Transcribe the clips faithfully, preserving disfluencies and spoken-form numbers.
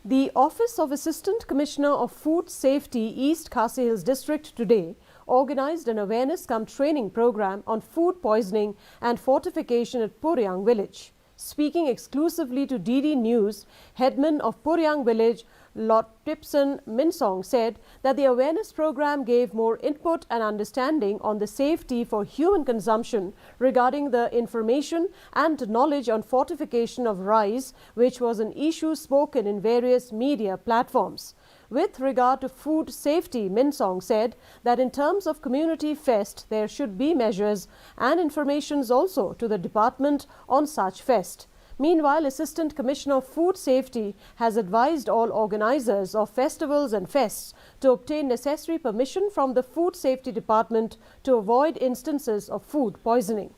The Office of Assistant Commissioner of Food Safety, East Khasi Hills District, today organized an awareness cum training program on food poisoning and fortification at Puriang village. Speaking exclusively to D D News, headman of Puriang village, Lord Tipson Minsong, said that the awareness program gave more input and understanding on the safety for human consumption regarding the information and knowledge on fortification of rice, which was an issue spoken in various media platforms. With regard to food safety, Minsong said that in terms of community fest, there should be measures and informations also to the department on such fest. Meanwhile, Assistant Commissioner of Food Safety has advised all organizers of festivals and fests to obtain necessary permission from the Food Safety Department to avoid instances of food poisoning.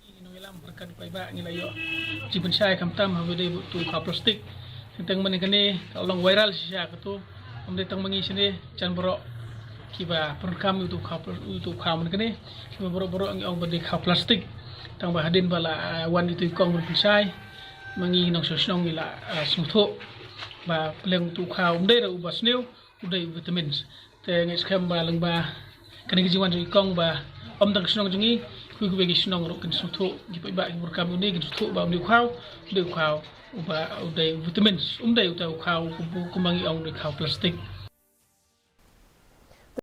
Ngi nongïalam ryngkat paidbah ngi la ïoh jingpynshai khamtam ha kaba ïadei bad utu u khaw plastik. Teng teng mynne kane ka long viral shisha katu. Ym dei tang ma ngi shane, jan baroh kiba pyndonkam ïa utu u khaw plas-, utu u khaw mynne kane, kiba baroh baroh ngi ong ba dei khaw plastik. Tang ba hadien ba la, ah, wan ïa utu i kong ban pynshai, ma ngi nongshong shnong ngi la, ah, sngewthuh ba pleng utu u khaw ym dei ruh uba sniew, u dei u vitamins. Te nga ngeit skhem ba lyngba kane ka jingwan jong i kong ba ym tang shnong jong ngi, kiwei kiwei ki shnong ruh kin sngewthuh, ki paidbah kiba pyndonkam ïa une kin sngewthuh ba une u khaw, une u khaw uba u dei vitamins, um dei uta u khaw kum, kumba ngi ong une u khaw plastik.